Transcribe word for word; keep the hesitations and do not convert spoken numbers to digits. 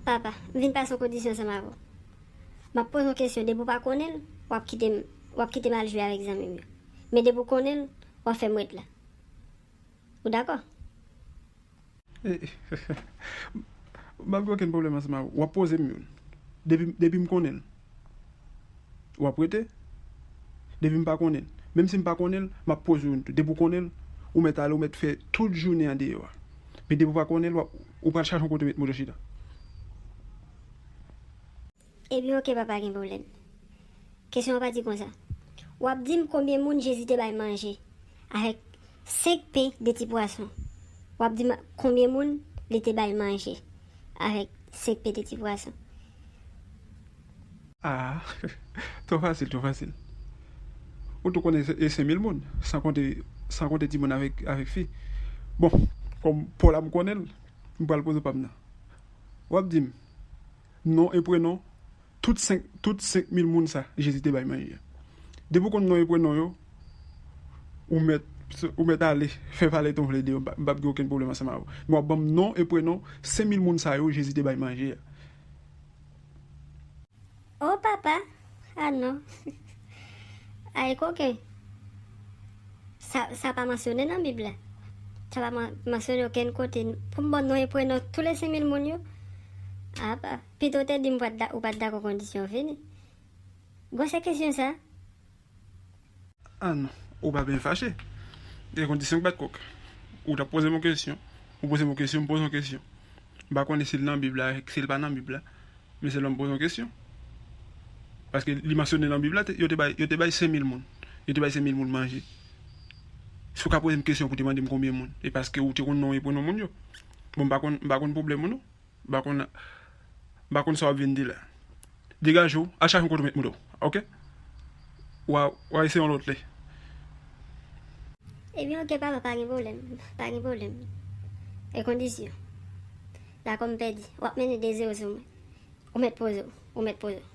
Papa, m vin pase yon kondisyon ansanm avè w. M ap poze w kesyon, depi w pa konnen l, w ap kite m, w ap kite m al jwe avèk zanmi m yo. Men depi w konnen l, w ap fè m ret la. Ou dakò? M ap gen okenn pwoblèm ansanm avè w. W ap poze m youn. Depi, depi m konnen l, w ap rete. Depi m pa konnen l, menm si m pa konnen l, m ap poze w youn tou. Depi w konnen l, ou mèt ale, ou mèt fè tout jounen an deyò a. Men depi w pa konnen l, w ap, ou pral chache yon kote met moto chita. Ebyen, oke, papa, gen pwoblèm. Kesyon an pati konsa. W ap di m konbyen moun Jezi te bay manje avèk senk pen, de ti pwason? W ap di m konbyen moun li te bay manje avèk senk pen, de ti pwason? Ah, twò fasil, twò fasil. Ou tou konnen se, e senk mil moun, san konte, san konte timoun avèk, avèk fi. Bon, kòm pa w la m konnen l, m pral poze w pa m nan. W ap di m non e prenon tout senk, tout senk mil moun sa Jezi te bay manje a. Depi w konn non e prenon yo, ou mèt, ou mèt ale fè pale tan w vle deyò, m p ap gen okenn pwoblèm ansanm avè w. Men w ap ban m non e prenon senk mil moun sa yo Jezi te bay manje a. O papa! Ah non. Ay koken. Sa, sa pa mansyone nan Bib la. Sa pa man- mansyone okenn kote. Pou m ban non e prenon tou le senk mil moun yo? Ah pa. Pito w te di m ou pa t da- ou pa t dakò kondisyon fini. Gwosè kesyon sa. Ah non, ou pa byen fache. Gen kondisyon k bat kòk. Ou t ap poze m yon kesyon. Ou poze m yon kesyon, m poze w yon kesyon. M pa konnen si l nan Bib la, si l pa nan Bib la. Men sèlman m poze w kesyon. Paske li mansyone nan Bib la, yo te bay, yo te bay senk mil moun. Yo te bay senk mil moun manje. Si w ka poze m kesyon pou te mande m konbyen moun, e paske ou te konn non e prenon moun yo. Bon, m pa konn, m pa konn pwoblèm ou non. M pa konn, m pa konn sa w ap vin di la. Degaje w, al chache yon kote w met moto w, oke? W a, w a eseye yon lòt lè. Ebyen, oke, papa, pa gen pwoblèm. Pa gen pwoblèm. E kondisyon. Dakò, m pèdi. W ap mennen de zewo sou mwen. Ou mèt poze w. Ou mèt poze w.